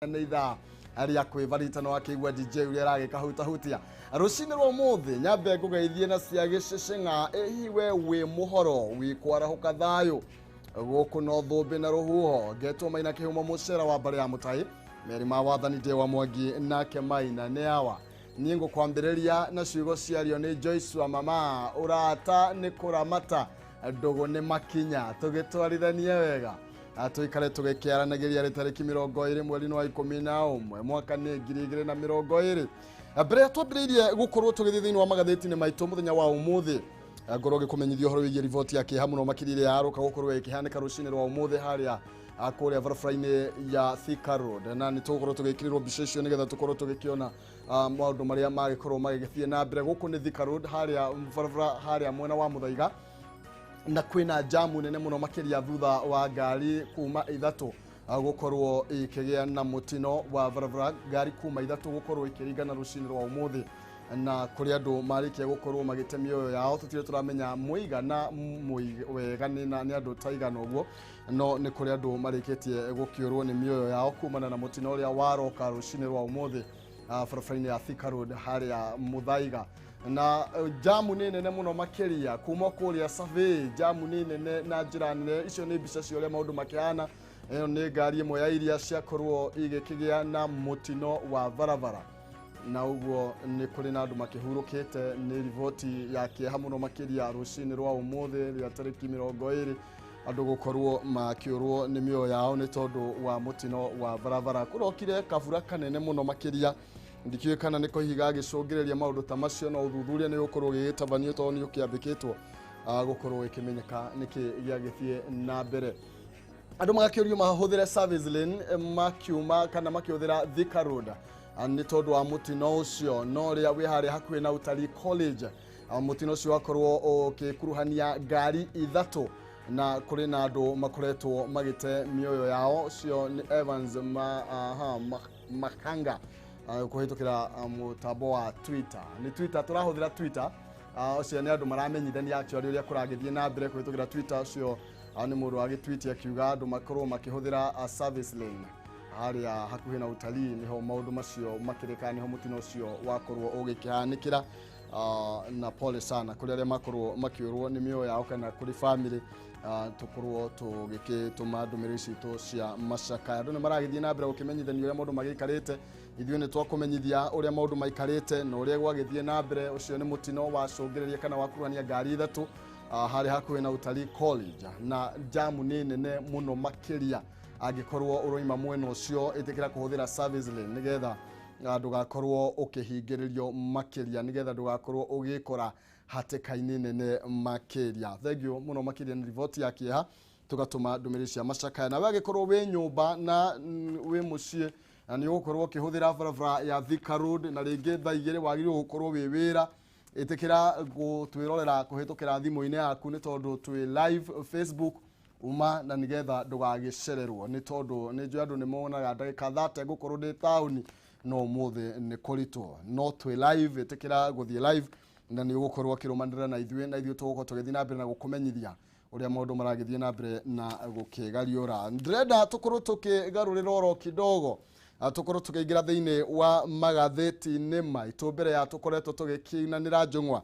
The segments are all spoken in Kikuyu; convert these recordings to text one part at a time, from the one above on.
Nĩ ithaa rĩa kwĩbaritano akĩigua DJ ũrĩa aragĩkahutahutia rũcinĩ rwa ũmũthĩ. Nyambe ngũgeithie na cia gĩcĩcĩng'a. Ĩ we wĩ mũhoro wĩkwarahũka thayũ gũkũ no thũmbĩ na rũhuho. Ngetwo Maina Kĩhumo mũcera wa mbarĩ ya mũtai meri ma wathani ndĩ wa Mwangi nake Maina nĩ awa. Niĩ ngũkwambĩrĩria na ciugo ciario nĩ Joyce wa mama, ũrata nĩ kũramata, ndũgũ nĩ makinya, tũgĩtwarithanie wega tũikare tũgĩkĩaranagĩria. Rĩ tarĩki 20 mweri wa 11 mwaka nĩ 2020. Mbere ya twambĩrĩirie gũkorwo tũgĩthiĩ thĩinĩ wa magathĩti-inĩ maitũ mũthenya wa ũmũthĩ, ngorwo ngĩkũmenyithia ũhoro wĩgiĩ riboti ya kĩeha mũno makĩria ĩrĩa yarũka gũkorwo ĩkĩhanĩka rũcinĩ rwa ũmũthĩ harĩa kũrĩa barabara-inĩ ya Thika Road, na nĩ tũgũkorwo tũgĩkĩrĩrwo mbica icio nĩgetha tũkorwo tũgĩkĩona maũndũ marĩa magĩkorwo magĩgĩthiĩ na mbere. Gũkũ nĩ Thika Road, harĩa barabara harĩa mwena wa Mũthaiga, na kwĩna jamu nene mũno makĩria thutha wa ngari kuma 3 gũkorwo ikĩgĩa na mũtino wa barabara, ngari kuma 3 gũkorwo ikĩringana rũcinĩ rwa ũmũthĩ, na kũrĩ andũ marĩkia gũkorwo magĩte mĩoyo yao. Tũtirĩ tũramenya mũigana wega nĩ andũ ta igana ũguo, no nĩ kũrĩ andũ marĩkĩtie gũkĩũrwo nĩ mĩoyo yao kumana na mũtino ũrĩa waroka rũcinĩ rwa ũmũthĩ barabara-inĩ ya Thika Road harĩa Mũthaiga. Na jamu nĩ nene mũno makĩria kuma kũrĩa Survey, jamu nĩ nene na njĩra nene. Icio nĩ mbica cia ũrĩa maũndũ makĩhana. Ĩyo nĩ ngari ĩmwe ya iria ciakorwo igĩkĩgĩa na mũtino wa barabara, na ũguo nĩ kũrĩ na andũ makĩhurũkĩte. Nĩ riboti ya kĩeha mũno makĩria rũcinĩ rwa ũmũthĩ rĩa tarĩki 20, andũ gũkorwo makĩũrwo nĩ mĩoyo yao nĩ tondũ wa mũtino wa barabara. Kũrokire kabura kanene mũno makĩria, ndikĩũĩ kana nĩko hihi gagĩcũngĩrĩria maũndũ ta macio, no ũthuthuria nĩ ũgũkorwo ũgĩgĩtabanio tondũ nĩ ũkĩambĩkĩtwo gũkorwo ĩkĩmenyeka nĩkĩ gĩagĩthiĩ na mbere. Andũ magakĩũrio mahũthĩre service lane makiuma kana makĩhũthĩra Thika Road nĩ tondũ wa mũtino ũcio no ũrĩa wĩ harĩa hakuhĩ na Utalii College. Mũtino ũcio wakorwo ũgĩkuruhania ngari 3 na kũrĩ na andũ makoretwo magĩte mĩoyo yao. Ũcio nĩ Evans Makanga kũhĩtũkĩra mũtambo wa Twitter. Nĩ Twitter tũrahũthĩra Twitter. Ũcio nĩ andũ maramenyithania actually ũrĩa kũragĩthiĩ na mbere kũhĩtũkĩra Twitter. Ũcio nĩ mũndũ wagĩtwiti akiuga andũ makorwo makĩhũthĩra service lane harĩa hakuhĩ na utalii, nĩho maũndũ macio makĩrĩka, nĩho mũtino ũcio wakorwo ũgĩkĩhanĩkĩra. Na pole sana kũrĩ arĩa makorwo makĩũrwo nĩ mĩoyo yao kana kũrĩ family, tũkorwo tũgĩkĩtũma ndũmĩrĩri citũ cia macakaya. Andũ nĩ maragĩthiĩ na mbere gũkĩmenyithania ũrĩa maũndũ magĩikarĩte. Ithuĩ nĩ twakũmenyithia ũrĩa maũndũ maikarĩte na ũrĩa gwagĩthiĩ na mbere. Ũcio nĩ mũtino wacũngĩrĩria kana wakuruhania ngari 3 harĩa hakuhĩ na Utalii College, na jamu nĩ nene mũno makĩria. Angĩkorwo ũroima mwena ũcio, ĩtĩkĩra kũhũthĩra service lane nĩgetha ndũgakorwo ũkĩhingĩrĩrio makĩria, nĩgetha ndũgakorwo ũgĩkora hatĩka-inĩ nene makĩria. Thank you mũno makĩria, nĩ riboti ya kĩeha, tũgatũma ndũmĩrĩri cia macakaya. Nawe angĩkorwo wĩ nyũmba na wĩ mũciĩ na nĩ ũgũkorwo ũkĩhũthĩra barabara ya Thika Road, na rĩngĩ thaa 2 wagĩrĩirwo gũkorwo wĩ wĩra, ĩtĩkĩra gũtwĩrorera kũhĩtũkĩra thimũ-inĩ yaku nĩ tondũ twĩ live Facebook uma, na nĩgetha ndũgagĩcererwo, nĩ tondũ nĩ njũĩ andũ nĩ monaga ndagĩka 30 ngũkorwo ndĩ taũni, no ũmũthĩ nĩ kũritũ, no twĩ live. Ĩtĩkĩra gũthiĩ live na nĩ ũgũkorwo ũkĩrũmanĩrĩra na ithuĩ, na ithuĩ tũgũkorwo tũgĩthiĩ na mbere na gũkũmenyithia ũrĩa maũndũ maragĩthiĩ na mbere na gũkĩgariũra. Ndĩrenda tũkorwo tũkĩgarũrĩra oro kidogo, tũkorwo tũkĩingĩra thĩinĩ wa magathĩti-inĩ maitũ mbere ya tũkoretwo tũgĩkinanĩra njũng'wa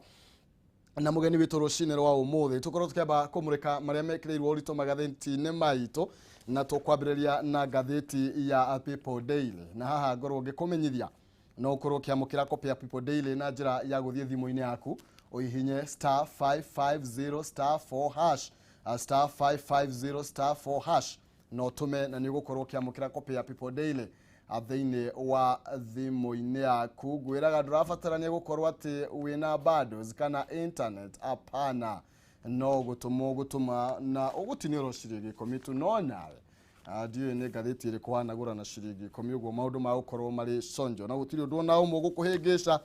na mũgeni witũ rũcinĩ rwa ũmũthĩ. Tũkorwo tũkĩamba kũmũrĩka marĩa mekĩrĩirwo ũritũ magathĩti-inĩ maitũ, na tũkwambĩrĩria na ngathĩti ya People Daily. Na haha ngorwo ngĩkũmenyithia no ũkorwo ũkĩamũkĩra copy ya People Daily na njĩra ya gũthiĩ thimũ-inĩ yaku ũhihinye *550*4#, *550*4# na ũtũme, na nĩ ũgũkorwo ũkĩamũkĩra copy ya People Daily thĩinĩ wa thimũ-inĩ yaku. Ngwĩraga ndũrabatarania gũkorwo atĩ wĩna bundles kana internet, hapana, no gũtũma ũgũtũma na ũgũtinio oro ciringi 10 tu. No nawe ndiũĩ nĩ ngathĩti ĩrĩkũ wanagũra na ciringi 10 ũguo, maũndũ magũkorwo marĩ conjo na gũtirĩ ũndũ ona ũmwe ũgũkũhĩngĩca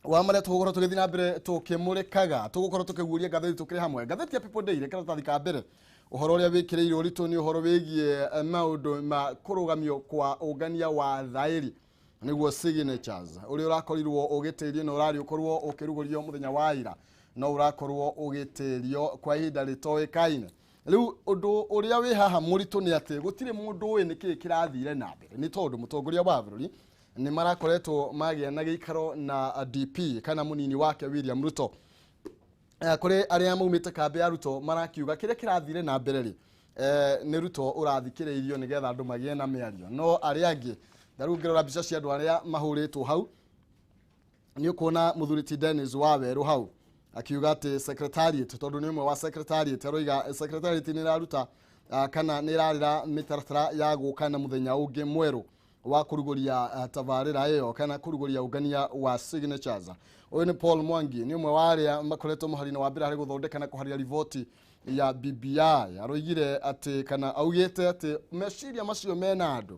wa marĩa tũgũkorwo tũgĩthiĩ na mbere tũkĩmũrĩkaga. Tũgũkorwo tũkĩguũria ngathĩti tũkĩrĩ hamwe. Ngathĩti ya People Daily, karatathi ka mbere, ũhoro ũrĩa wĩkĩrĩire ũritũ nĩ ũhoro wĩgiĩ maũndũ ma kũrũgamio kwa ũngania wa thaĩri, nĩguo signatures, ũrĩa ũrakorirwo ũgĩtĩrio na ũrarĩ ũkorwo ũkĩrugũrio mũthenya wa ira, no ũrakorwo ũgĩtĩrio kwa ihinda rĩtoĩkaine. Rĩu ũndũ ũrĩa wĩ haha mũritũ nĩ atĩ gũtirĩ mũndũ ũĩ nĩkĩĩ kĩrathire na mbere, nĩ tondũ mũtongoria wa bũrũri nĩ marakoretwo magĩa na gĩikaro na DP kana mũnini wake William Ruto. Kũrĩ arĩa maumĩte kambĩ ya Ruto marakiuga kĩrĩa kĩrathire na mbere rĩ, nĩ Ruto ũrathikĩrĩirio nĩgetha andũ magĩe na mĩario, no arĩa angĩ ta rĩu ngĩrora mbica cia andũ arĩa mahũrĩtwo hau nĩ ũkuona mũthuri ti Dennis Wawerũ hau akiuga atĩ secretariat, tondũ nĩ ũmwe wa secretariat, aroiga secretariat nĩ ĩraruta kana nĩ ĩrarĩra mĩtaratara ya gũka na mũthenya ũngĩ mwerũ wa kũrugũria tabarĩra ĩyo kana kũrugũria ũngania wa signatures. Ũyũ nĩ Paul Mwangi, nĩ ũmwe wa arĩa makoretwo mũhari-inĩ wa mbere harĩ gũthondeka na kũharia riboti ya BBI. Aroigire atĩ kana augĩte atĩ meciria macio mena andũ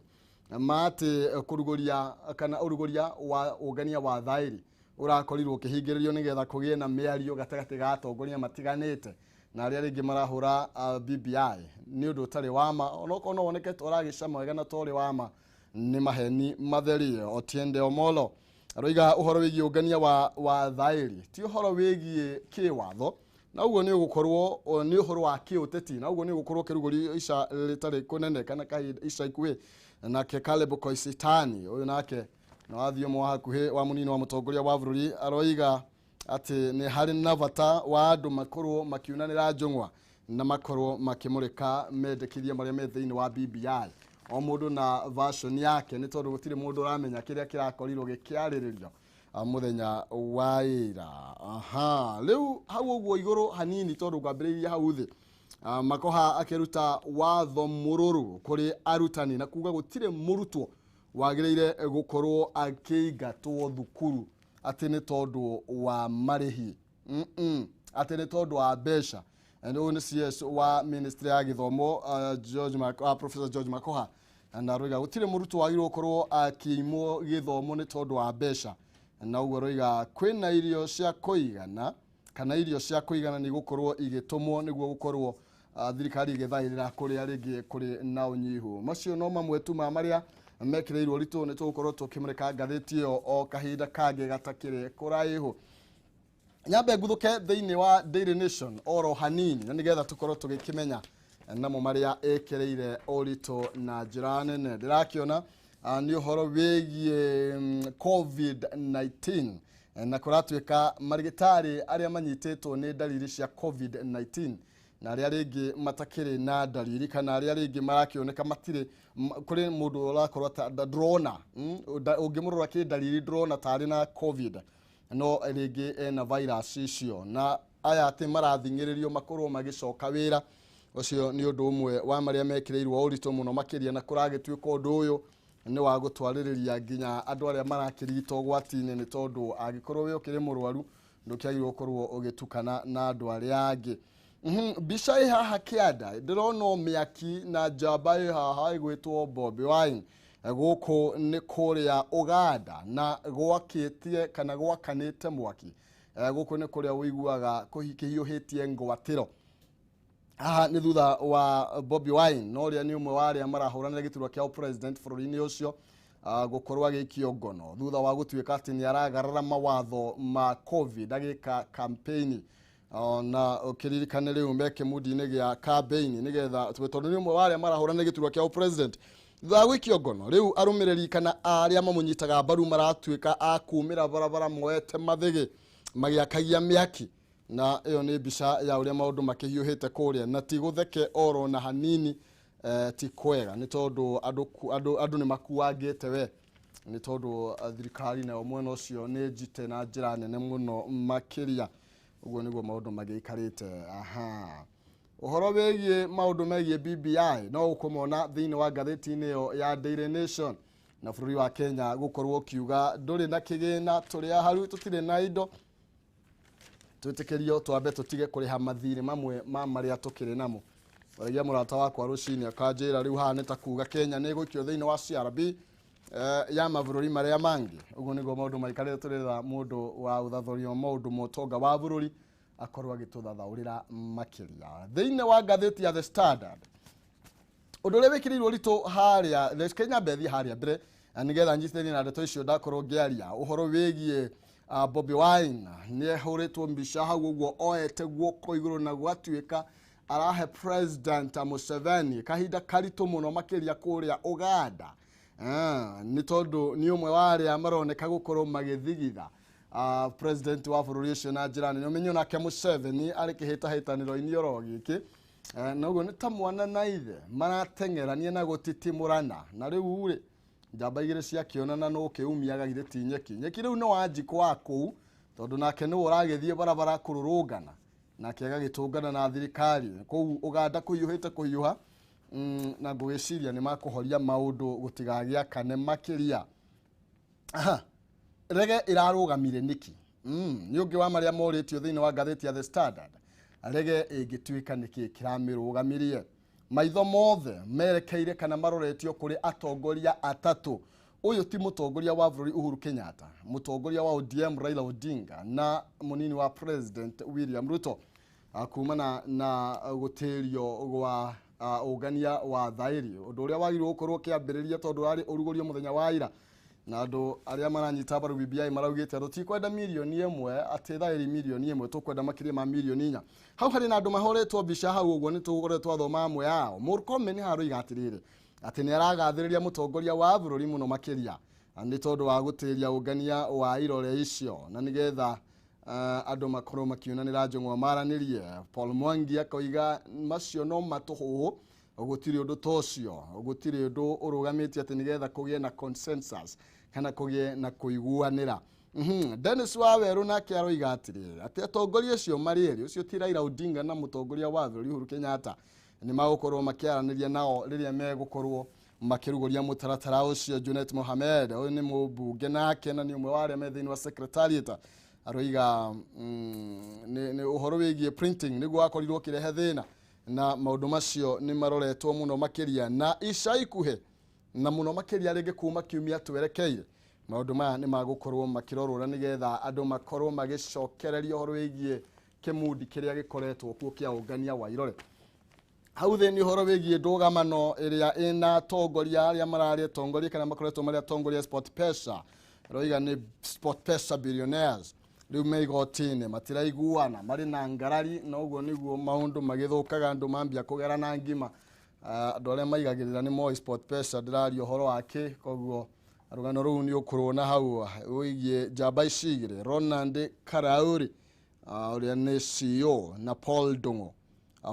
ma atĩ kũrugũria kana ũrugũria wa ũngania wa thaĩri ũrakorirwo ũkĩhingĩrĩrio nĩgetha kũgĩe na mĩario gatagatĩ ga atongoria matiganĩte na arĩa rĩngĩ marahũra BBI nĩ ũndũ ũtarĩ wa ma, onokorwo no woneke ta ũragĩcama wega na ta ũrĩ wa ma, nĩ maheni matheri. Otiende Omolo aroiga ũhoro wĩgiĩ ũngania wa thaĩri ti ũhoro wĩgiĩ kĩwatho, na ũguo nĩ ũgũkorwo nĩ ũhoro wa kĩũteti, na ũguo nĩ ũgũkorwo ũkĩrugũrio ica rĩtarĩ kũnene kana kahinda ica ikuhĩ. Nake Caleb Koisitani ũyũ nake na wathiĩ ũmwe wa hakuhĩ wa mũnini wa mũtongoria wa bũrũri aroiga atĩ nĩ harĩ na bata wa andũ makorwo makiunanĩra njũng'wa na makorwo makĩmũrĩka mendekithia marĩa me thĩinĩ wa BBI, o mũndũ na version yake, nĩ tondũ gũtirĩ mũndũ ũramenya kĩrĩa kĩrakorirwo gĩkĩarĩrĩrio mũthenya wa ira. Aha, rĩu hau ũguo igũrũ hanini tondũ ngwambĩrĩirie hau thĩ, Makoha akĩruta watho mũrũrũ kũrĩ arutani na kuga gũtirĩ mũrutwo wagĩrĩire gũkorwo akĩingatwo thukuru atĩ nĩ tondũ wa marĩhi, atĩ nĩ tondũ wa mbeca. Ũyũ nĩ CS wa ministry ya gĩthomo, Professor George Makoha, na aroiga gũtirĩ mũrutwo wagĩrĩirwo gũkorwo akĩimwo gĩthomo nĩ tondũ wa mbeca, na ũguo aroiga kwĩna irio cia kũigana kana irio cia kũigana nĩ igũkorwo igĩtũmwo nĩguo gũkorwo thirikari ĩgĩthaĩrĩra kũrĩa rĩngĩ kũrĩ na ũnyihu. Macio no mamwe tu ma marĩa mekĩrĩirwo ũritũ, nĩ tũgũkorwo tũkĩmũrĩka ngathĩti ĩyo o kahinda kangĩ gatakĩrĩ kũraihu. Nyambe nguthũke thĩinĩ wa Daily Nation oro hanini na nĩgetha tũkorwo tũgĩkĩmenya namo marĩa ĩkĩrĩire ũritũ na njĩra nene. Ndĩrakĩona nĩ ũhoro wĩgiĩ COVID-19, na kũratuĩka marigĩtarĩ arĩa manyitĩtwo nĩ ndariri cia COVID-19 na arĩa rĩngĩ matakĩrĩ na ndariri kana arĩa rĩngĩ marakĩoneka matirĩ, kũrĩ mũndũ ũrakorwo ta ndũrona, ũngĩmũrora kĩ ndariri ndũrona tarĩ na COVID, no rĩngĩ ena virus icio, na aya atĩ marathing'ĩrĩrio makorwo magĩcoka wĩra. Ũcio nĩ ũndũ ũmwe wa marĩa mekĩrĩirwo ũritũ mũno makĩria, na kũragĩtuĩka ũndũ ũyũ nĩ wa gũtwarĩrĩria nginya andũ arĩa marakĩrigitwo ũgwati-inĩ, nĩ tondũ angĩkorwo we ũkĩrĩ mũrwaru ndũkĩagĩrĩirwo gũkorwo ũgĩtukana na andũ arĩa angĩ. Mbica ĩ haha kĩanda ndĩrona mĩaki na njamba ĩ haha ĩgwĩtwo Bobi Wine. Gũkũ nĩ kũrĩa Uganda na gwakĩtie kana gwakanĩte mwaki. Gũkũ nĩ kũrĩa ũiguaga kĩhiũhĩtie ngwatĩro. Haha nĩ thutha wa Bobi Wine, na ũrĩa nĩ ũmwe wa arĩa marahũranĩra gĩturwa kĩa president bũrũri-inĩ ũcio, gũkorwo agĩikio ngono thutha wa gũtuĩka atĩ nĩ aragarara mawatho ma COVID agĩka campaign. Na ũkĩririkane rĩu me kĩmundi-inĩ gĩa campaign nĩgetha tondũ nĩ ũmwe wa arĩa marahũranĩra gĩturwa kĩa president thutha wa gũikio ngono. Rĩu arũmĩrĩri kana arĩa mamũnyitaga mbaru maratuĩka a kumĩra barabara moete mathĩgĩ magĩakagia mĩaki, na ĩyo nĩ mbica ya ũrĩa maũndũ makĩhiũhĩte kũrĩa, na ti gũtheke oro na hanini, ti kwega, nĩ tondũ andũ nĩ makuangĩte we, nĩ tondũ thirikari nayo mwena ũcio nĩ njite na njĩra nene mũno makĩria. Ũguo nĩguo maũndũ magĩikarĩte. Aha, ũhoro wĩgiĩ maũndũ megiĩ BBI no ũkũmona thĩinĩ wa ngathĩti-inĩ ĩyo ya Daily Nation, na bũrũri wa Kenya gũkorwo ũkiuga ndũrĩ na kĩgĩna, tũrĩ aharu, tũtirĩ na indo, twĩtĩkĩrio twambe tũtige kũrĩha mathirĩ mamwe ma marĩa tũkĩrĩ namo. Waragia mũrata wakwa rũcinĩ akanjĩra rĩu haha nĩ ta kuga Kenya nĩ ĩgũikio thĩinĩ wa CRB ya mabũrũri marĩa mangĩ. Ũguo nĩguo maũndũ maikarĩte, tũrĩetha mũndũ wa ũthathũri wa maũndũ ma ũtonga wa bũrũri akorwo agĩtũthathaũrĩra makĩria. Thĩinĩ wa ngathĩti ya The Standard, ũndũ ũrĩa wĩkĩrĩirwo ũritũ harĩa, reke nyambe thiĩ harĩa mbere nĩgetha nyitithanie na ndeto icio ndakorwo ngĩaria ũhoro wĩgiĩ Bobi Wine. Nĩ ahũrĩtwo mbica hau ũguo oete guoko igũrũ na gwatuĩka Arahe President Museveni kahinda karitũ mũno makĩria kũrĩa Uganda. Nĩ tondũ nĩ ũmwe wa arĩa maroneka gũkorwo magĩthigitha president wa bũrũri ũcio na njĩra nene. Ũmenye nake Museveni arĩ kĩhĩtahĩtanĩro-inĩ oro gĩkĩ. Na ũguo nĩ ta mwana na ithe marateng'erania na gũtitimũrana, na rĩu rĩ, njamba igĩrĩ ciakĩonana no kĩumiaga githĩ ti nyeki nyeki. Rĩu nĩ Wanjikũ wa kũu, tondũ nake nĩwe ũragĩthiĩ barabara kũrũrũngana, nake agagĩtũngana na thirikari kũu Uganda kũhiũhĩte kũhiũha. Na ngũgĩciria nĩ makũhoria maũndũ gũtigagĩakane makĩria. Aha, rege ĩrarũgamire nĩkĩ? Nĩ ũngĩ wa marĩa morĩtio thĩinĩ wa ngathĩti ya The Standard. Rege ĩngĩtuĩka nĩkĩ kĩramĩrũgamirie? Maitho mothe merekeire kana maroretio kũrĩ atongoria atatũ. Ũyũ ti mũtongoria wa bũrũri Uhuru Kenyatta, mũtongoria wa ODM Raila Odinga na mũnini wa President William Ruto, kumana na gũtĩrio gwa ũngania wa thaĩri, ũndũ ũrĩa wagĩrĩirwo gũkorwo ũkĩambĩrĩria tondũ ũrarĩ ũrugũrio mũthenya wa ira, na andũ arĩa maranyita mbaru BBI maraugĩte tũtikwenda 1 mirioni atĩ thaĩri 1 mirioni, tũkwenda makĩria ma 4 mirioni. Hau harĩ na andũ mahoretwo mbica hau ũguo nĩ tũkoretwo twathoma amwe ao. Murkomen haroiga atĩrĩrĩ, atĩ nĩ aragathĩrĩria mũtongoria wa bũrũri mũno makĩria nĩ tondũ wa gũtĩria ũngania wa irore icio na nĩgetha andũ makorwo makiunanĩra njũng'wa maranĩrie. Paul Mwangi akoiga macio no matũhũhũ, gũtirĩ ũndũ ta ũcio, gũtirĩ ũndũ ũrũgamĩtie atĩ nĩgetha kũgĩe na consensus kana kũgĩe na kũiguanĩra. Dennis Wawerũ nake aroiga atĩrĩrĩ, atĩ atongoria acio marĩ erĩ, ũcio ti Raila Odinga na mũtongoria wa bũrũri Uhuru Kenyatta, nĩ magũkorwo makĩaranĩria nao rĩrĩa megũkorwo makĩrugũria mũtaratara ũcio. Junet Mohamed, ũyũ nĩ mũmbunge nake na nĩ ũmwe wa arĩa me thĩinĩ wa secretariat, aroiga nĩ ũhoro wĩgiĩ printing nĩguo wakorirwo ũkĩrehe thĩna, na maũndũ macio nĩ maroretwo mũno makĩria na ica ikuhĩ na mũno makĩria rĩngĩ kuma kiumia twerekeire maũndũ maya nĩ magũkorwo makĩrorwo na nĩgetha andũ makorwo magĩcokereria ũhoro wĩgiĩ kĩmundi kĩrĩa gĩkoretwo kuo kĩa ũngania wa irore. Hau thĩ nĩ ũhoro wĩgiĩ ndũgamano ĩrĩa ĩna atongoria arĩa mararĩ atongoria kana makoretwo marĩ atongoria Sport Pesa. Roiga nĩ Sport Pesa billionaires rĩu me igoti-inĩ, matiraiguana, marĩ na ngarari, na ũguo nĩguo maũndũ magĩthũkaga, andũ mambia kũgerana ngima. Andũ arĩa maigagĩrĩra nĩ moĩ Sport Pesa ndĩraria ũhoro wake, koguo rũgano rũu nĩ ũkũrũona hau wĩgiĩ njamba ici igĩrĩ, Ronald Karauri, ũrĩa nĩ CEO, na Paul Ndung'u,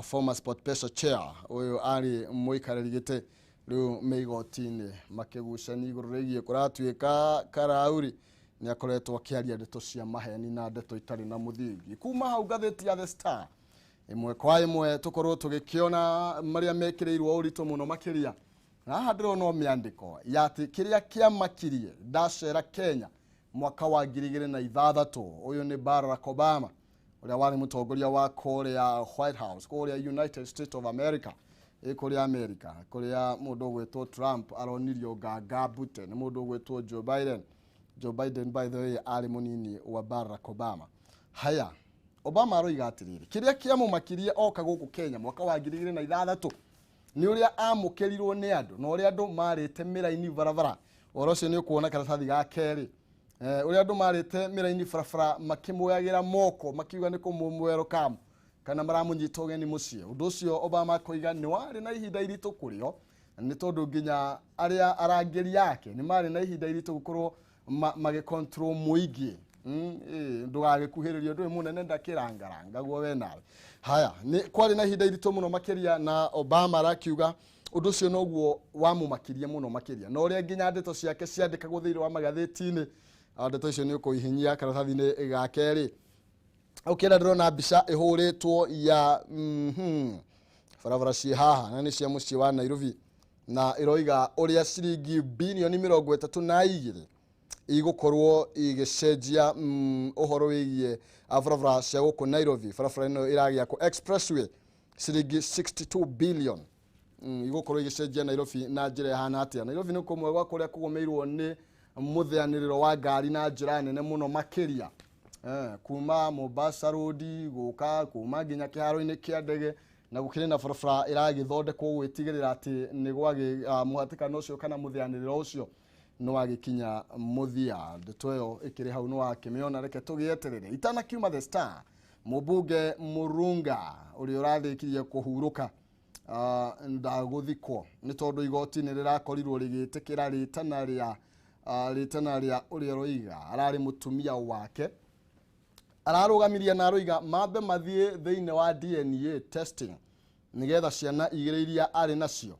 former Sport Pesa chair, ũyũ arĩ mũikarĩri gĩtĩ, rĩu me igoti-inĩ makĩgucania igũrũ rĩgiĩ kũratuĩka Karauri nĩ akoretwo akĩaria ndeto cia maheni na ndeto itarĩ na mũthingi. Kuma hau ngathĩti ya The Star ĩmwe kwa ĩmwe tũkorwo tũgĩkĩona marĩa mekĩrĩirwo ũritũ mũno makĩria, na haha ndĩrona o mĩandĩko ya atĩ kĩrĩa kĩamakirie ndacera Kenya mwaka wa 2006. Ũyũ nĩ Barack Obama, ũrĩa warĩ mũtongoria wa kũrĩa White House kũrĩa United States of America, ĩ kũrĩa America, kũrĩa mũndũ ũgwĩtwo Trump aronirio nganga mbute nĩ mũndũ ũgwĩtwo Joe Biden. Joe Biden, by the way, arĩ mũnini wa Barack Obama. Haya, Obama aroiga atĩrĩrĩ, kĩrĩa kĩamũmakirie oka gũkũ Kenya mwaka wa 2006 nĩ ũrĩa amũkĩrirwo nĩ andũ na ũrĩa andũ marĩte mĩraini barabara. Ũhoro ũcio nĩ ũkuona karatathi ga kerĩ. Ũrĩa andũ marĩte mĩraini barabara makĩmuoyagĩra moko makiuga nĩ kũmũ kana maramũnyita ũgeni mũciĩ. Ũndũ ũcio Obama akoiga nĩ warĩ na ihinda iritũ kũrĩo, nĩ tondũ nginya arĩa arangĩri ake nĩ marĩ na ihinda iritũ gũkorwo magĩcontrol mũingĩ. Ndũgagĩkuhĩrĩrio, ndũĩ mũnene ndakĩrangaranga guo we nawe. Haya, nĩ kwarĩ na ihinda iritũ mũno makĩria, na Obama arakiuga ũndũ ũcio noguo wamũmakirie mũno makĩria, na ũrĩa nginya ndeto ciake ciandĩkagwo thĩinĩ wa magathĩti-inĩ. Ndeto icio nĩ ũkũihinyia karatathi-inĩ ga kerĩ. Ũkĩenda ndĩrona mbica ĩhũrĩtwo ya barabara ciĩ haha na nĩ cia mũciĩ wa Nairobi, na ĩroiga ũrĩa ciringi 32 birioni igũkorwo igĩcenjia ũhoro wĩgiĩ barabara cia gũkũ Nairobi. Barabara ĩno ĩragĩakwo, expressway, ciringi 62 billion igũkorwo igĩcenjia Nairobi na njĩra ĩhana atĩa. Nairobi nĩ kũmwe gwa kũrĩa kũgũmĩirwo nĩ mũtheanĩrĩro wa ngari na njĩra nene mũno makĩria, kuma Mombasa Road gũka kuma nginya kĩharo-inĩ kĩa ndege, na gũkĩrĩ na barabara ĩragĩthondekwo gwĩtigĩrĩra atĩ nĩ gwagĩ mũhatĩkano ũcio kana mũtheanĩrĩro ũcio nĩ wagĩkinya mũthia. Ndeto ĩyo ĩkĩrĩ hau nĩ wakĩmĩona, reke tũgĩeterere itanakiuma The Star. Mũmbunge Murunga ũrĩa ũrarĩkirie kũhurũka ndagũthikwo nĩ tondũ igoti nĩ rĩrakorirwo rĩgĩtĩkĩra rĩtana rĩa ũrĩa ũroiga ararĩ mũtumia wake ararũgamirie na aroiga mambe mathiĩ thĩinĩ wa DNA testing nĩgetha ciana igĩrĩ iria arĩ nacio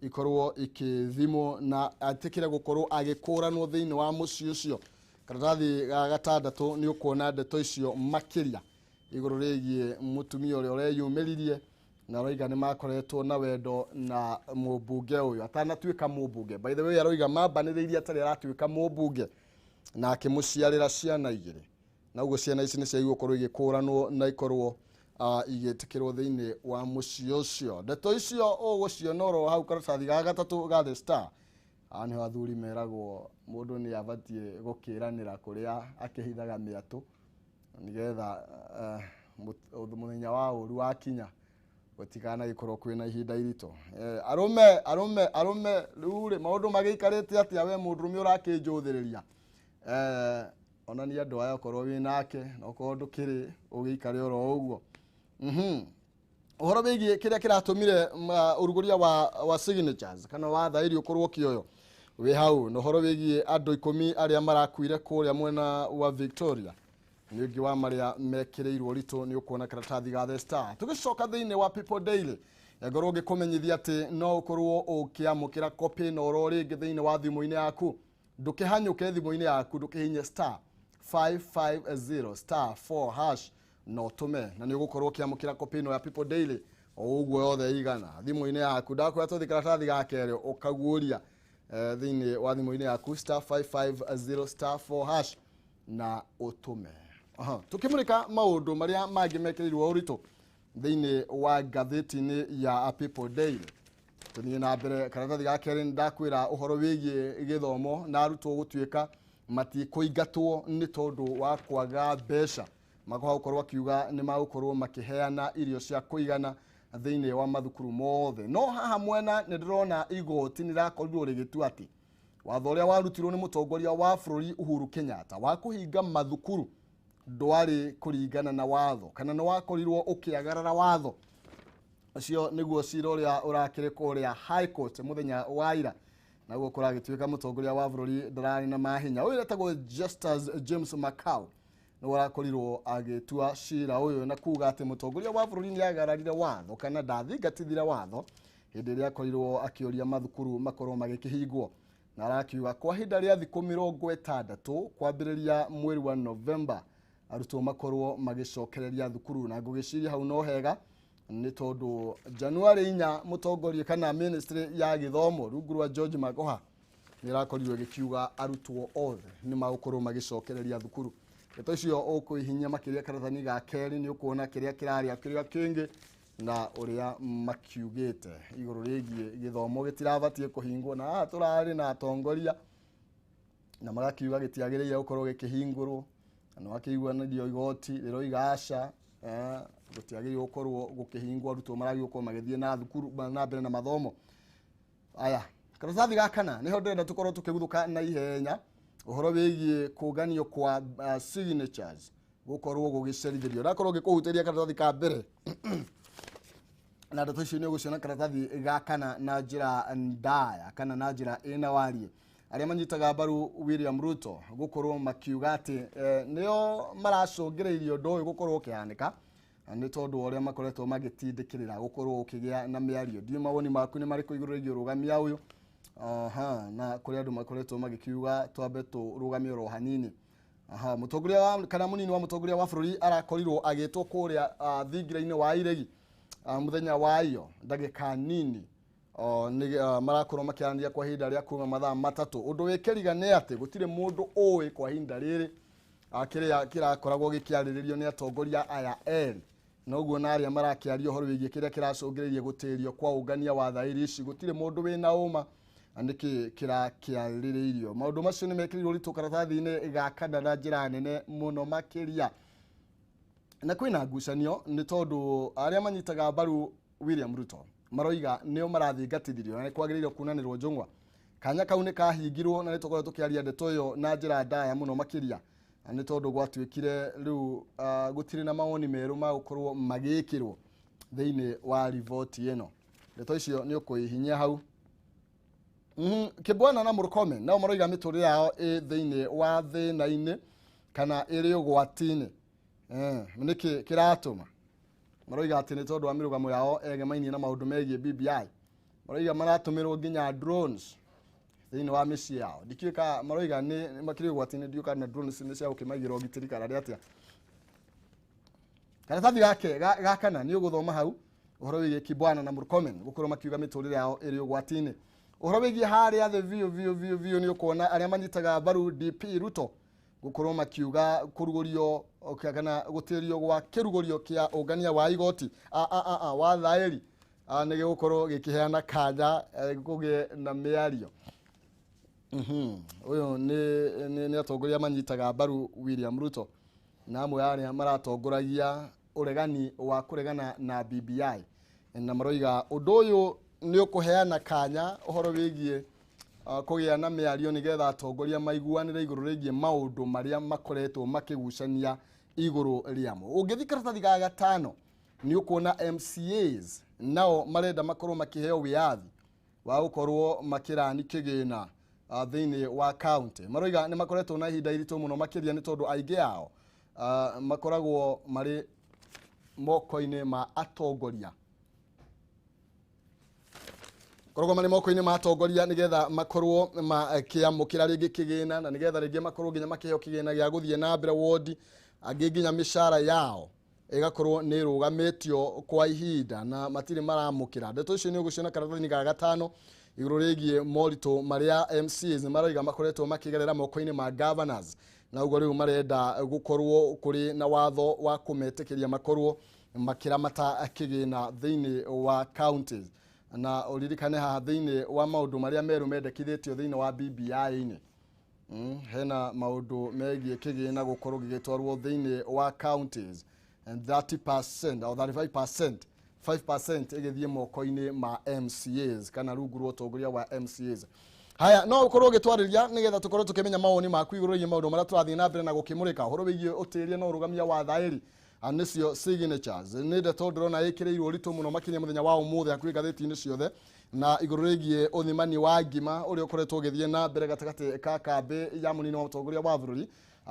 ikorwo ikĩthimwo na atĩkĩre gũkorwo agĩkũranwo thĩinĩ wa mũciĩ ũcio. Karatathi ga gatandatũ nĩ ũkuona ndeto icio makĩria igũrũ rĩgiĩ mũtumia ũrĩa ũreyumĩririe na aroiga nĩ makoretwo na wendo na mũmbunge ũyũ atanatuĩka mũmbunge. By the way, aroiga mambanĩrĩirie atarĩ aratuĩka mũmbunge na akĩmũciarĩra ciana igĩrĩ, na ũguo ciana ici nĩ ciagĩrĩirwo gũkorwo igĩkũranwo na ikorwo igĩtĩkĩrwo thĩinĩ wa mũciĩ ũcio. Ndeto icio ũgũciona oro hau karatathi ga gatatũ ga The Star. Haha nĩho athuri meragwo mũndũ nĩ abatiĩ gũkĩranĩra kũrĩa akĩhithaga mĩatũ nĩgetha mũthenya wa ũru wakinya gũtikanagĩkorwo kwĩna ihinda iritũ. Arũme arũme arũme, rĩu rĩ maũndũ magĩikarĩte atĩa? We mũndũrũme ũrakĩnjũthĩrĩria, onania andũ aya okorwo wĩ nake, na okorwo ndũkĩrĩ ũgĩikare oro ũguo. Ũhoro wĩgiĩ kĩrĩa kĩratũmire ũrugũria wa signatures kana wa thaĩri ũkorwo ũkĩoywo wĩ hau, na ũhoro wĩgiĩ andũ 10 arĩa marakuire kũrĩa mwena wa Victoria nĩ ũngĩ wa marĩa mekĩrĩirwo ũritũ, nĩ ũkuona karatathi ga The Star. Tũgĩcoka thĩinĩ wa People Daily, ngorwo ngĩkũmenyithia atĩ no ũkorwo ũkĩamũkĩra copy ĩno oro rĩngĩ thĩinĩ wa thimũ-inĩ yaku. Ndũkĩhanyũke thimũ-inĩ yaku, ndũkĩhinye star 550 star 4 hash na ũtũme, na nĩ ũgũkorwo ũkĩamũkĩra copy ĩno ya People Daily o ũguo yothe igana thimũ-inĩ yaku. Ndakwĩra tũthi karatathi ga kerĩ ũkaguũria thĩinĩ wa thimũ-inĩ yaku star 550 star 4 hash na ũtũme. Aha, tukĩmũrĩka maũndũ marĩa mangĩ mekĩrĩirwo ũritũ thĩinĩ wa ngathĩti-inĩ ya People Daily, tũthiĩ na mbere karatathi ga kerĩ. Nĩ ndakwĩra ũhoro wĩgiĩ gĩthomo na arutwo gũtuĩka matikũingatwo nĩ tondũ wa kwaga mbeca. Makoha gũkorwo akiuga nĩ magũkorwo makĩheana irio cia kũigana thĩinĩ wa mathukuru mothe. No haha mwena nĩ ndĩrona igoti nĩ rĩrakorirwo rĩgĩtua atĩ watho ũrĩa warutirwo nĩ mũtongoria wa bũrũri Uhuru Kenyatta wa kũhinga mathukuru ndwarĩ kũringana na watho kana nĩ wakorirwo ũkĩagarara watho ũcio. Nĩguo cira ũrĩa ũrakĩrĩ kũrĩa High Court mũthenya wa ira, naguo kũragĩtuĩka mũtongoria wa bũrũri ndararĩ na mahinya. Ũyũ etagwo Justus James Makau nĩwe ũrakorirwo agĩtua cira ũyũ na kuga atĩ mũtongoria wa bũrũri nĩ agararire watho kana ndathingatithire watho hĩndĩ ĩrĩa akorirwo akĩũria mathukuru makorwo magĩkĩhingwo, na arakiuga kwa ihinda rĩa thikũ 60 kwambĩrĩria mweri wa Novemba arutwo makorwo magĩcokereria thukuru. Na ngũgĩciria hau no hega, nĩ tondũ January 4 mũtongoria kana ministry ya gĩthomo rungu rwa George Magoha nĩ ĩrakorirwo ĩgĩkiuga arutwo othe nĩ magũkorwo magĩcokereria thukuru. Ndeto icio ũkũihinya makĩria karatathi ga kerĩ, nĩ ũkuona kĩrĩa kĩrarĩa kĩrĩa kĩngĩ na ũrĩa makiugĩte igũrũ rĩgiĩ gĩthomo gĩtirabatiĩ kũhingwo, na haha tũrarĩ na atongoria na magakiuga gĩtiagĩrĩire gũkorwo gĩkĩhingũrwo, na nĩwakĩiguanĩrio igoti rĩroiga aca, gũtiagĩrĩire gũkorwo gũkĩhingwo, arutwo maragĩrĩirwo gũkorwo magĩthiĩ na thukuru na mbere na mathomo aya. Karatathi ga kana nĩho ndĩrenda tũkorwo tũkĩguthũka na ihenya ũhoro wĩgiĩ kũnganio kwa signatures gũkorwo gũgĩcerithĩrio. Ndakorwo ngĩkũhutĩria karatathi ka mbere na ndeto icio nĩ ũgũciona karatathi ga kana na njĩra ndaya kana na njĩra ĩna wariĩ. Arĩa manyitaga mbaru William Ruto gũkorwo makiuga atĩ nĩo maracũngĩrĩirie ũndũ ũyũ gũkorwo ũkĩhanĩka nĩ tondũ wa ũrĩa makoretwo magĩtindĩkĩrĩra gũkorwo gũkĩgĩa na mĩario. Ndiũĩ mawoni maku nĩ marĩkũ igũrũ rĩgiĩ ũrũgamia ũyũ. Aha, na kũrĩ andũ makoretwo magĩkiuga twambe tũrũgamie oro hanini. Aha, mũtongoria wa kana mũnini wa mũtongoria wa bũrũri arakorirwo agĩtwo kũrĩa thingira-inĩ wa iregi mũthenya wa iyo ndagĩka nini. Nĩ marakorwo makĩaranĩria kwa ihinda rĩa kuma mathaa 3. Ũndũ wĩkĩriga nĩ atĩ gũtirĩ mũndũ ũĩ kwa ihinda rĩrĩ kĩrĩa kĩrakoragwo gĩkĩarĩrĩrio nĩ atongoria aya erĩ, noguo na arĩa marakĩaria ũhoro wĩgiĩ kĩrĩa kĩracũngĩrĩirie gũtĩrio kwa ũngania wa thaĩri ici, gũtirĩ mũndũ wĩna ũma nĩkĩ kĩrakĩarĩrĩirio. Maũndũ macio nĩ mekĩrĩirwo ũritũ karatathi-inĩ ga kana na njĩra nene mũno makĩria, na kwĩna ngucanio nĩ tondũ arĩa manyitaga mbaru William Ruto maroiga nĩo marathingatithirio na nĩ kwagĩrĩire kunanĩrwo njũng'wa. Kanya kau nĩ kahingirwo, na nĩ tũkoretwo tũkĩaria ndeto ĩyo na njĩra ndaya mũno makĩria. Nĩ tondũ gwatuĩkire rĩu gũtirĩ na mawoni merũ ma gũkorwo magĩkĩrwo thĩinĩ wa riboti ĩno. Ndeto icio nĩ ũkũihinyia hau. Kibwana na Murkomen nao maroiga mĩtũrĩre yao ĩ thĩinĩ wa thĩna-inĩ kana ĩrĩ ũgwati-inĩ. Nĩkĩ kĩratũma maroiga atĩ nĩ tondũ wa mĩrũgamo yao egemainie na maũndũ megiĩ BBI. Maroiga maratũmĩrwo nginya drones thĩinĩ wa mĩciĩ yao. Ndikĩũĩ kana maroiga nĩ makĩrĩ ũgwati-inĩ, ndiũĩ kana drones nĩ cia gũkĩmaigĩra ũgitĩri kana nĩ atĩa. Karatathi gake ga kana nĩ ũgũthoma hau ũhoro wĩgiĩ Kibwana na Murkomen gũkorwo makiuga mĩtũrĩre yao ĩrĩ ũgwati-inĩ. Ũhoro wĩgiĩ harĩa thĩ biũ biũ biũ biũ nĩ ũkuona arĩa manyitaga mbaru DP Ruto gũkorwo makiuga kũrugũrio kana gũtĩrio gwa kĩrugũrio kĩa ũngania wa igoti wa thaĩri nĩ gĩgũkorwo gĩkĩheana kanya kũgĩe na mĩario. Ũyũ nĩ atongoria manyitaga mbaru William Ruto na amwe arĩa maratongoragia ũregani wa kũregana na BBI, na maroiga ũndũ ũyũ nĩ ũkũheana kanya ũhoro wĩgiĩ kũgĩa na mĩario nĩgetha atongoria maiguanĩre igũrũ rĩgiĩ maũndũ marĩa makoretwo makĩgucania igũrũ rĩamo. Ũngĩthiĩ karatathi ga gatano nĩ ũkuona MCAs nao marenda makorwo makĩheo wĩyathi wa gũkorwo makĩrani kĩgĩna thĩinĩ wa county. Maroiga nĩ makoretwo na ihinda iritũ mũno makĩria nĩ tondũ aingĩ ao makoragwo marĩ moko-inĩ ma atongoria, koragwo marĩ moko-inĩ ma atongoria nĩgetha makorwo makĩamũkĩra rĩngĩ kĩgĩna, na nĩgetha rĩngĩ makorwo nginya makĩheo kĩgĩna gĩa gũthiĩ na mbere wodi, angĩ nginya mĩcara yao ĩgakorwo nĩ ĩrũgamĩtio kwa ihinda na matirĩ maramũkĩra. Ndeto icio nĩ ũgũciona karatathi-inĩ ga gatano igũrũ rĩgiĩ moritũ marĩa MCAs maroiga makoretwo makĩgerera moko-inĩ ma governors, na ũguo rĩu marenda gũkorwo kũrĩ na watho wa kũmetĩkĩria makorwo makĩramata kĩgĩna thĩinĩ wa counties. Na ũririkane haha thĩinĩ wa maũndũ marĩa merũ mendekithĩtio thĩinĩ wa BBI-inĩ, hena maũndũ megiĩ kĩgĩna gũkorwo gĩgĩtwarwo thĩinĩ wa counties and 30% or 35%, 5% ĩgĩthiĩ moko-inĩ ma MCAs kana rungu rwa ũtongoria wa MCAs. Haya, no ũkorwo ũgĩtwarĩria nĩgetha tũkorwo tũkĩmenya mawoni maku igũrũ rĩgiĩ maũndũ marĩa tũrathiĩ na mbere na gũkĩmũrĩka ũhoro wĩgiĩ ũtĩria na ũrũgamia wa thaĩri, nĩcio signatures. Nĩ ndeto ndĩrona ĩkĩrĩirwo ũritũ mũno makĩria mũthenya wa ũmũthĩ hakuhĩ ngathĩti-inĩ ciothe, na igũrũ rĩgiĩ ũthimani wa ngima ũrĩa ũkoretwo ũgĩthiĩ na mbere gatagatĩ ka kambĩ ya mũnini wa mũtongoria wa bũrũri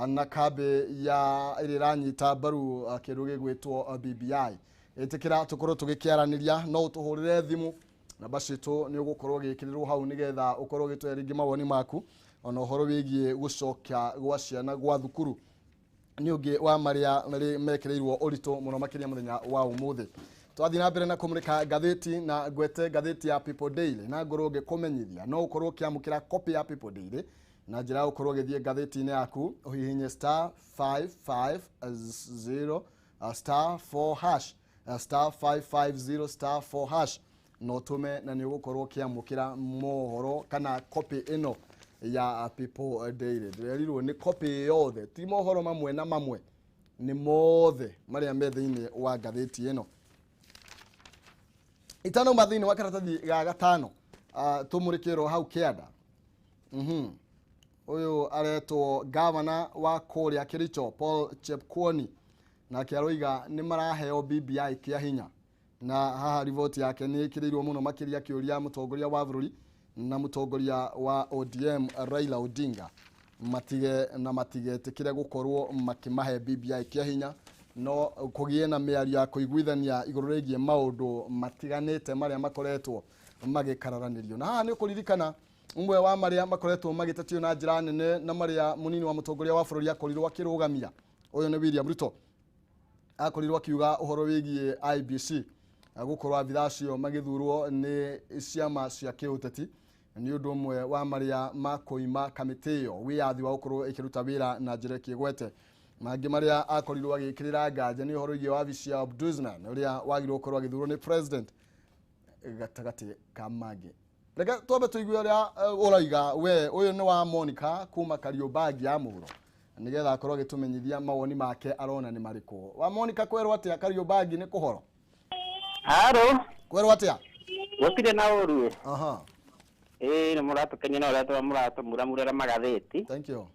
na kambĩ ya ĩrĩa ĩranyita mbaru kĩndũ gĩgwĩtwo BBI. Ĩtĩkĩra tũkorwo tũgĩkĩaranĩria, no ũtũhũrĩre thimũ namba citũ nĩ ũgũkorwo ũgĩkĩrĩrwo hau nĩgetha ũkorwo ũgĩtũhe rĩngĩ mawoni maku ona ũhoro wĩgiĩ gũcoka gwa ciana gwa thukuru nĩ ũngĩ wa marĩa mekĩrĩirwo ũritũ mũno makĩria mũthenya wa ũmũthĩ. Twathiĩ na mbere na kũmũrĩka ngathĩti na ngwete ngathĩti ya People Daily na ngorwo ngĩkũmenyithia no ũkorwo ũkĩamũkĩra copy ya People Daily na njĩra ya gũkorwo ũgĩthiĩ ngathĩti-inĩ yaku ũhihinye star 550 star 4 hash, star 550 star 4 hash, no ũtũme na nĩ ũgũkorwo ũkĩamũkĩra mohoro kana copy ĩno ya People Daily. Ndĩrerirwo nĩ copy yothe, ti mohoro mamwe na mamwe, nĩ mothe marĩa me thĩinĩ wa ngathĩti ĩno. Itanauma thĩinĩ wa karatathi ga gatano tũmũrĩkĩrwo hau kĩanda. Ũyũ aretwo gavana wa kũrĩa Kericho Paul Chepkwony, nake aroiga nĩ maraheo BBI kĩa hinya, na haha riboti yake nĩ ĩkĩrĩirwo mũno makĩria kĩũria mũtongoria wa bũrũri na mũtongoria wa ODM Raila Odinga matige na matigetĩkĩre gũkorwo makĩmahe BBI kĩa hinya, no kũgĩe na mĩario ya kũiguithania igũrũ rĩgiĩ maũndũ matiganĩte marĩa makoretwo magĩkararanĩrio. Na haha nĩ ũkũririkana ũmwe wa marĩa makoretwo magĩtetio na njĩra nene na marĩa mũnini wa mũtongoria wa bũrũri akorirwo akĩrũgamia, ũyũ nĩ William Ruto, akorirwo akiuga ũhoro wĩgiĩ IBC gũkorwo abithaa acio magĩthurwo nĩ ciama cia kĩũteti nĩ ũndũ ũmwe wa marĩa makũima kamĩtĩ ĩyo wĩyathi wa gũkorwo ĩkĩruta wĩra na njĩra ĩkĩgwete. Mangĩ marĩa akorirwo agĩkĩrĩra nganja nĩ ũhoro wĩgiĩ wabici ya Ombudsman ũrĩa wagĩrĩirwo gũkorwo agĩthurwo nĩ president gatagatĩ ka mangĩ. Reke twambe tũigue ũrĩa ũroiga we. Ũyũ nĩ wa Monica kuma Kariobangi ya mũhuro, nĩgetha akorwo agĩtũmenyithia mawoni make arona nĩ marĩkũ. Wa Monica, kwerwo atĩa Kariobangi nĩ kũhoro? Haro. Kwerwo atĩa? Gũtirĩ na ũru. Aha. Ĩĩ nĩ mũratũkenia na ũrĩa mũratũmuramurĩra magathĩti. Thank you.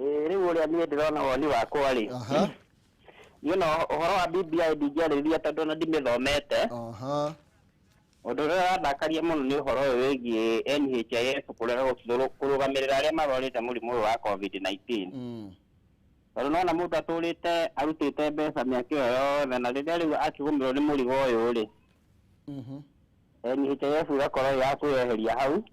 Rĩu ũrĩa niĩ ndĩrona woni wakwa rĩ. Aha. Niĩ no ũhoro wa BBI ndingĩarĩrĩria tondũ ona ndimĩthomete. Aha. Ũndũ ũrĩa ũrandakaria mũno nĩ ũhoro ũyũ wĩgiĩ NHIF kũrega kũrũgamĩrĩra arĩa marwarĩte mũrimũ ũyũ wa COVID-19. Tondũ nona mũndũ atũrĩte arutĩte mbeca mĩaka ĩyo yothe na rĩrĩa rĩu akĩgũmĩrwo nĩ mũrigo ũyũ rĩ. NHIF ĩgakorwo ya kwĩyeheria hau.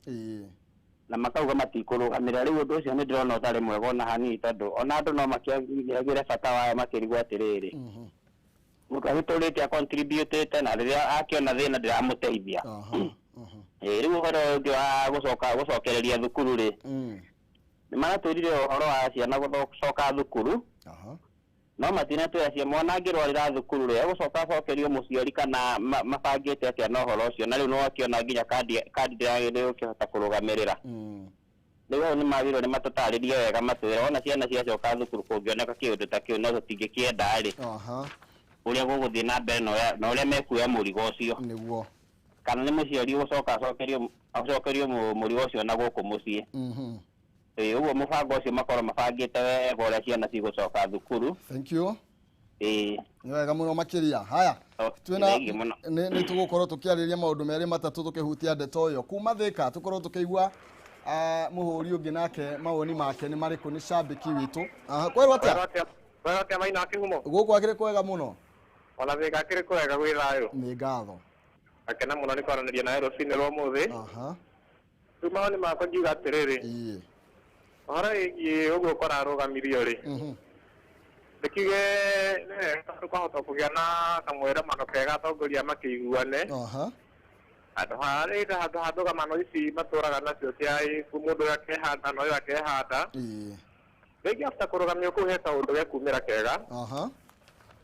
Na makauga matikũrũgamĩrĩra. Rĩu ũndũ ũcio nĩ ndĩrona ũtarĩ mwega ona hanini tondũ ona andũ no makĩagĩre bata wayo makĩrigwo atĩrĩrĩ. Mũndũ agĩtũrĩte acontributĩte na rĩrĩa akĩona thĩna ndĩramũteithia. Rĩu ũhoro ũngĩ wa gũcoka gũcokereria thukuru rĩ. Nĩ maratwĩrire ũhoro wa ciana gũcoka thukuru. No matinatwĩra cia mwana angĩrwarĩra thukuru rĩ egũcoka acokerio mũciari kana mabangĩte atĩa na ũhoro ũcio na rĩu no akĩona nginya kandi ndĩragĩrĩirwo ũkĩhota kũrũgamĩrĩra. Rĩu hau nĩ magĩrĩirwo nĩ matũtarĩrie wega matwĩre ona ciana ciacoka thukuru kũngĩoneka kĩũndũ ta kĩu no tũtingĩkĩenda rĩ. Ũrĩa gũgũthiĩ na mbere na ũrĩa mekuoya mũrigo ũcio. Nĩguo. Kana nĩ mũciari ũgũcoka acokerio mũrigo ũcio na gũkũ mũciĩ. Ũguo mũbango ũcio makorwo mabangĩte wega ũrĩa ciana cigũcoka thukuru. Thank you. Nĩ wega mũno makĩria. Haya, twĩna nĩ tũgũkorwo tũkĩarĩrĩria maũndũ merĩ matatũ tũkĩhutia ndeto ĩyo. Kuma Thĩka tũkorwo tũkĩigua mũhũri ũngĩ nake mawoni make nĩ marĩkũ nĩ cambĩki witũ. Kwerwo atĩa? Kwerwo atĩa Maina Kĩhumo? Gũkũ akĩrĩ kwega mũno. Ona Thĩka akĩrĩ kwega gwĩ thayũ. Nĩ ngatho. Akena mũno nĩ kwaranĩria nawe rũcinĩ rwa ũmũthĩ. Rĩu mawoni makwa ngiuga atĩrĩrĩ. Ũhoro wĩgiĩ ũguo kũrarũgamirio rĩ. Ndĩkiuge nĩ wega tũkahota kũgĩa na kamwĩramano kega atongoria makĩiguane. Handũ ha handũ ha ndũgamano ici matũraga nacio cia mũndũ ũyũ akehanda na ũyũ akehanda. Rĩngĩ after kũrũgamio kũu he kaũndũ gekumĩra kega.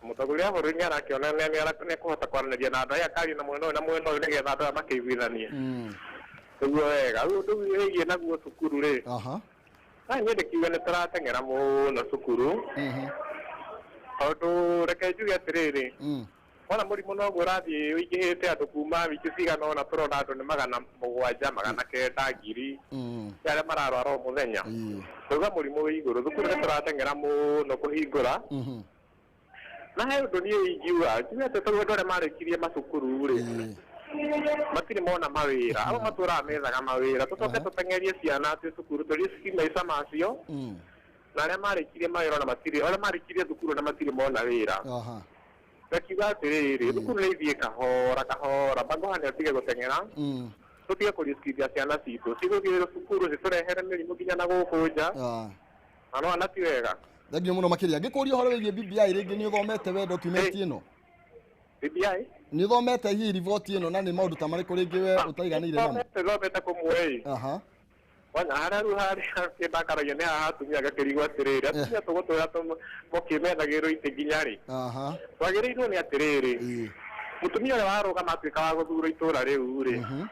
Mũtongoria wa bũrũri nĩ arakĩona nĩ ekũhota kwaranĩria na andũ aya akaria na mwena ũyũ na mwena ũyũ nĩgetha andũ aya makĩiguithanie. Ũguo wega. Rĩu ũndũ wĩgiĩ naguo cukuru rĩ. Na niĩ ndĩkiuga nĩ tũrateng'era mũno cukuru. Tondũ reke njuge atĩrĩrĩ. Wona mũrimũ noguo ũrathiĩ ũingĩhĩte andũ kuma wiki cigana ũna tũrona andũ nĩ 700, 900, 1000 arĩa mararwara o mũthenya. Kuga mũrimũ wĩ igũrũ thukuru nĩ tũrateng'era mũno kũhingũra. Na he ũndũ niĩ ingiuga njuge atĩ tondũ andũ arĩa marĩkirie macukuru rĩ matirĩ mona mawĩra abo matũraga methaga mawĩra tũcoke tũteng'erie ciana atĩ cukuru tũriski maica macio na arĩa marĩkirie mawĩra ona matirĩ arĩa marĩkirie thukuru ona matirĩ mona wĩra. Ngakiuga atĩrĩrĩ thukuru nĩ ithiĩ kahora kahora bangoha nĩ atige gũteng'era tũtige kũriskithia ciana citũ cigũthiĩ cukuru citũrehere mĩrimũ nginya na gũkũ nja na no ana ti wega. Thank you mũno makĩria. Ngĩkũria ũhoro wĩgiĩ BBI rĩngĩ nĩ ũthomete we document ĩno? BBI? Nĩ ũthomete hihi riboti ĩno na nĩ maũndũ ta marĩkũ rĩngĩ we ũtaiganĩire namo? Thomete kũmwe ĩ. Wona harĩa rĩu harĩa kĩndakaragia nĩ haha atumia gakĩrigwo atĩrĩrĩ atumia tũgũtũra mũkĩmethagĩrwo itĩ nginya rĩ. Twagĩrĩirwo nĩ atĩrĩrĩ mũtumia ũrĩa warũgama atuĩka wa gũthurwo itũra rĩu rĩ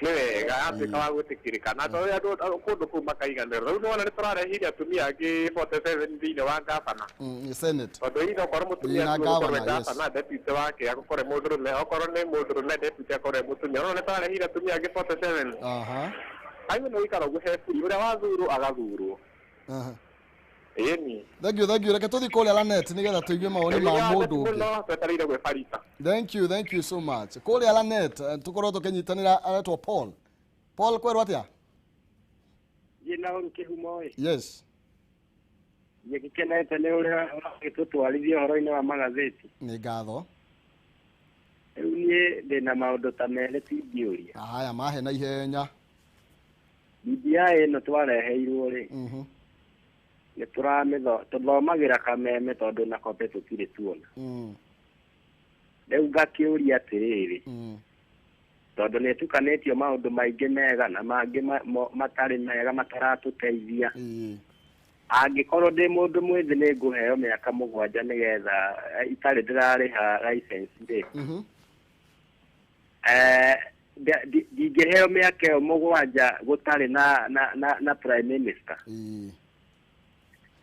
nĩ wega atuĩka wa gwĩtĩkĩrĩka na tondũ andũ kũndũ kũu makaiganĩra. Rĩu nĩwona nĩ tũrarehire atumia angĩ 47 thĩinĩ wa gavana. Senate. Tondũ hihi okorwo mũtumia gũkorwo gavana deputy wake agũkorwo mũndũrũme okorwo nĩ mũndũrũme deputy akorwo mũtumia. Nĩwona nĩ tũrarehire atumia angĩ 47. Ayo nĩ gũikara ũguo he buri ũrĩa wathurwo agathurwo. Ĩni. Thank you, thank you. Reke tũthiĩ kũrĩa Lanet nĩgetha tũigue mawoni ma mũndũ ũngĩ. Twetereire gwĩ Farita. Thank you, thank you so much. Kũrĩa Lanet tũkorwo tũkĩnyitanĩra aretwo Paul. Paul kwerwo atĩa? Niĩ na ũru Kĩhumo ĩ. Yes. Niĩ ngĩkenete nĩ ũrĩa ũragĩtũtwarithia ũhoro-inĩ wa magathĩti. Nĩ ngatho. Rĩu niĩ ndĩna maũndũ ta merĩ tingĩũria. Haya mahe na ihenya. BBI ĩno twareheirwo rĩ. Nĩ tũramĩtho tũthomagĩra kameme tondũ na kope tũtirĩ tuona. Rĩu ngakĩũria atĩrĩrĩ. Tondũ nĩ ĩtukanĩtio maũndũ maingĩ mega na mangĩ matarĩ mega mataratũteithia. Angĩkorwo ndĩ mũndũ mwĩthĩ nĩ ngũheo mĩaka 7 nĩgetha itarĩ ndĩrarĩha license rĩ. Ndingĩheo mĩaka ĩyo 7 gũtarĩ na prime minister.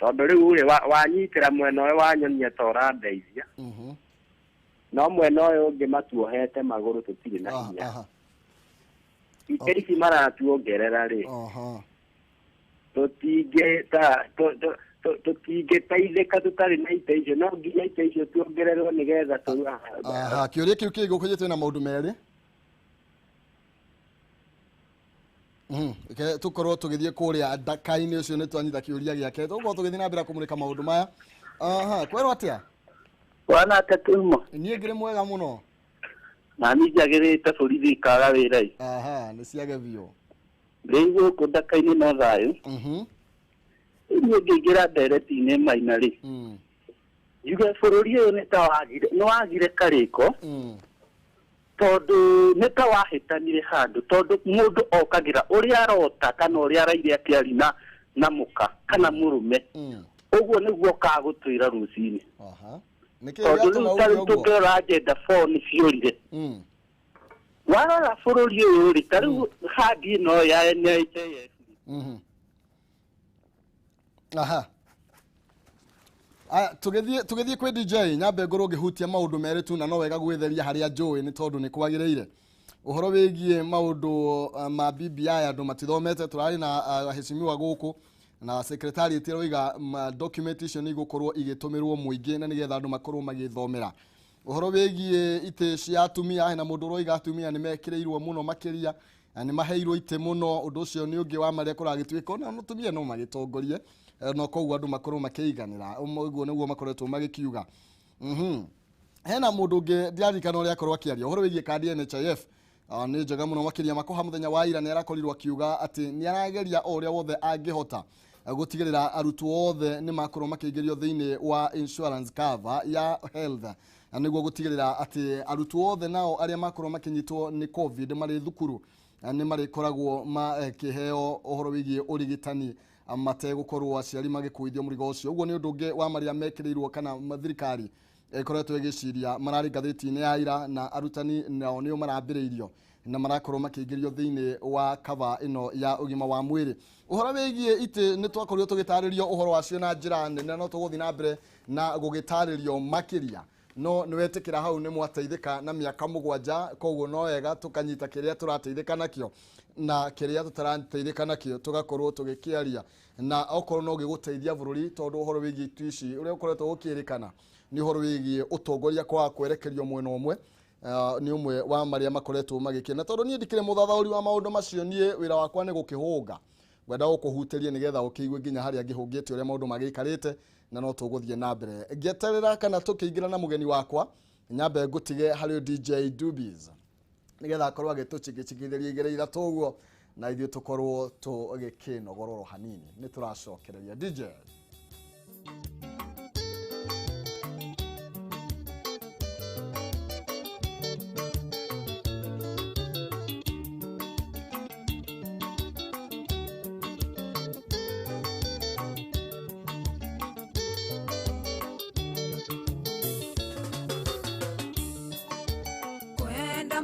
Tondũ rĩu rĩ wanyitĩra mwena ũyũ wanyonia ta ũrandeithia. No mwena ũyũ ũngĩ matuohete magũrũ tũtirĩ na hinya. Itĩ ici maratuongerera rĩ. tũtingĩteithĩka tũtarĩ na itĩ icio, no nginya itĩ icio tuongererwo nĩgetha tu. Aha, kĩũria kĩu kĩgũkũnjĩtwo na maũndũ merĩ. Tukorwo tũgĩthiĩ kũrĩa ndaka-inĩ ũcio nĩ twanyita kĩũria gĩake. Tũgũkorwo tũgĩthiĩ na mbere kũmũrĩka maũndũ maya. Aha, kwerwo atĩa? Bwana atĩa Kĩhumo? Niĩ ngĩrĩ mwega mũno. Na niĩ njagĩrĩte borithi ikaga wĩra ĩ. Aha, nĩ ciage biũ. Rĩu gũkũ ndaka-inĩ no thayũ. Niĩ ngĩingĩra ndereti-inĩ Maina rĩ. Njuge bũrũri ũyũ nĩ ta wagire, nĩ wagire karĩko. Tondũ nĩ ta wahĩtanire handũ, tondũ mũndũ okagĩra ũrĩa arota kana ũrĩa araire akĩaria na mũka kana mũrũme. Ũguo nĩguo okaga gũtwĩra rũcinĩ. Aha. Tondũ rĩu ta rĩu tũngĩrora agenda 4 nĩ ciorire. Warora bũrũri ũyũ rĩ, ta rĩu handi ĩno ya NHIF. Aha. Aya, tũgĩthiĩ kwĩ DJ nyambe ngorwo ngĩhutia maũndũ merĩ tu na no wega gwĩtheria harĩa njũĩ nĩ tondũ nĩ kwagĩrĩire. Ũhoro wĩgiĩ maũndũ ma BBI andũ matithomete, tũrarĩ na aheshimiwa gũkũ na secretariat ĩroiga document icio nĩ igũkorwo igĩtũmĩrwo mũingĩ na nĩgetha andũ makorwo magĩthomera. Ũhoro wĩgiĩ itĩ cia atumia, hena mũndũ ũroiga atumia nĩ mekĩrĩirwo mũno makĩria na nĩ maheirwo itĩ mũno, ũndũ ũcio nĩ ũngĩ wa marĩa kũragĩtuĩka ona atumia no magĩtongorie no koguo andũ makorwo makĩiganĩra, ũguo nĩguo makoretwo magĩkiuga. Hena mũndũ ũngĩ ndiaririkana ũrĩa akorwo akĩaria ũhoro wĩgiĩ kandi ya NHIF. Nĩ njega mũno makĩria Makoha mũthenya wa ira nĩ arakorirwo akiuga atĩ nĩ arageria o ũrĩa wothe angĩhota gũtigĩrĩra arutwo othe nĩ makorwo makĩingĩrio thĩinĩ wa insurance cover ya health, na nĩguo gũtigĩrĩra atĩ arutwo othe nao arĩa makorwo makĩnyitwo nĩ COVID marĩ thukuru nĩ marĩkoragwo makĩheo ũhoro wĩgiĩ ũrigitani mategũkorwo aciari magĩkuithio mũrigo ũcio. Ũguo nĩ ũndũ ũngĩ wa marĩa mekĩrĩirwo kana thirikari ĩkoretwo ĩgĩciria mararĩ ngathĩti-inĩ ya ira, na arutani nao nĩo marambĩrĩirio na marakorwo makĩingĩrio thĩinĩ wa cover ĩno ya ũgima wa mwĩrĩ. Ũhoro wĩgiĩ itĩ nĩ twakorirwo tũgĩtarĩrio ũhoro wacio na njĩra nene, no tũgũthiĩ na mbere na gũgĩtarĩrio makĩria. No nĩ wetĩkĩra hau nĩ mwateithĩka na mĩaka 7, koguo no wega tũkanyita kĩrĩa tũrateithĩka nakĩo na kĩrĩa tũtarateithĩka nakĩo tũgakorwo tũgĩkĩaria, na okorwo no gĩgũteithia bũrũri, tondũ ũhoro wĩgiĩ itĩ ici ũrĩa ũkoretwo ũkĩrĩkana nĩ ũhoro wĩgiĩ ũtongoria kwaga kwerekerio mwena ũmwe, nĩ ũmwe wa marĩa makoretwo magĩkĩra. Na tondũ niĩ ndikĩrĩ mũthathaũri wa maũndũ macio, niĩ wĩra wakwa nĩ gũkĩhũnga, ngwenda gũkũhutĩria nĩgetha ũkĩigue nginya harĩa ngĩhũngĩte ũrĩa maũndũ magĩikarĩte, na no tũgũthiĩ na mbere ngĩeterera kana tũkĩingĩra na mũgeni wakwa. Nyambe ngũtige harĩ DJ Dubis nĩgetha akorwo agĩtũchingĩchingithĩria igĩrĩ ithatũ ũguo, na ithuĩ tũkorwo tũgĩkĩnogororo hanini. Nĩ tũracokereria DJ.